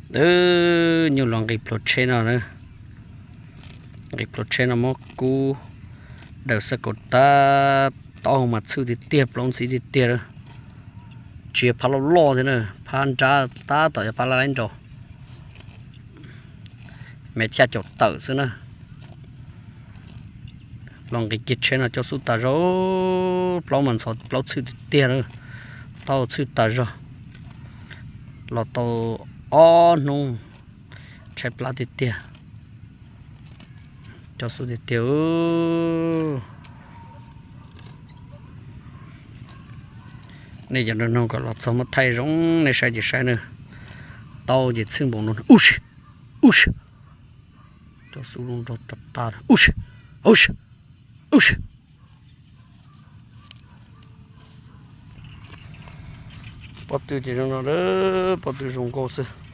Nyuj los nqis pluag tsheb no, nqis pluag tsheb no muab kub daws xav kaum tag, taub hau mas txhwj tiag tiag, plaub ntxhiv tiag tiag. Tsis yog phab loj loj thiab na, phab nrab tab tom yog phab laj laib nraud, me xya caum tawm xwb na. Los nqis kiag tsheb no coj xub tas zog, plaub mas ntxhov plaub txhwj tiag tiag, taub hau txhwj tas zog. Los tau ob hnub tshaib plab tiag tiag, coj xub tiag tiag. Nej cov nraug nug kom los txog muab thaij zoo nej saib ces saib na. Taub ces txhwj npaum no, ub si, ub si, coj xub zoo nraug tas tas, ub si, ub si, ub si. Pob tw ces zoo no, pob tw zoo nkauj xwb.